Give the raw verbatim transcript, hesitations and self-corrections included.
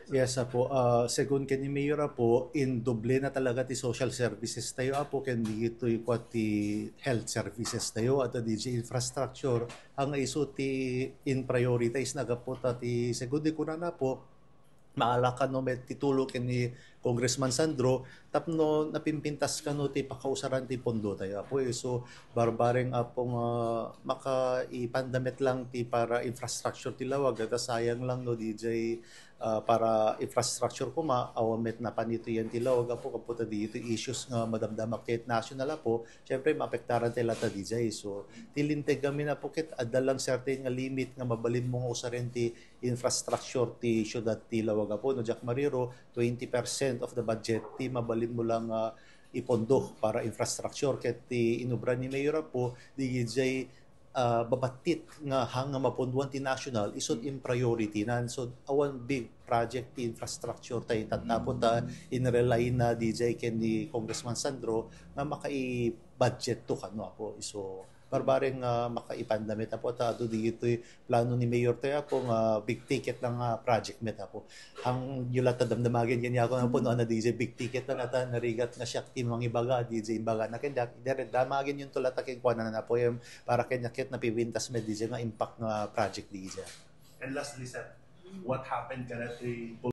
Yes, apo. Ah, segun ken ni Mayor, apo, in doble na talaga ti social services tayo, apo, ken ditoy kua ti health services tayo, at D J infrastructure, ang isu ti in prioritize na gapu ta ti segun di kunana, apo, maala kano met ti tulo ken ni Congressman Sandro, tapno napimpintas kano ti pakausaran ti pondo tayo, apo. So, barbareng, apo, nga makaipanda met lang ti para infrastructure ti lawag, at sayang lang no, D J, ah, para infrastructure koma, awan met napan ito yan ti lawag, apo, gapu ta ditoy issues nga madamdama ket national, apo, syempre, maapektaran tayo latta, D J. So, ti linteg amin, apo, ket adda lang certain nga limit nga mabalin mo nga usaren ti infrastructure ti syudad ti lawag, apo, no, Jack Mariro, twenty percent of the budget ti mabalin mo lang, ah, ipondo para infrastructure, ket ti inubra ni Mayor, apo, D J, ah, babattit nga hang nga mapondoan ti national, isut in priority nan. So, awan big project ti infrastructure tay tattapon ta in rely na, D J, ken ni Congressman Sandro nga makai-budget to kano, apo. So, barbareng, ah, makaipanda met, apo, ta adu ditoy plano ni Mayor tayo, apo, nga big ticket lang nga project met, apo. Hang yula ta damdamagen kanya ako, apo, no, ana, D J, big ticket lang ata narigat nga siak ti mangibaga, D J, imbaga na ken dak-, dire-, damagen yun to latta ken kuana na, apo, em, para kanya ket napipintas met, D J, nga impact nga project, D J. And lastly, sir, what happened kanat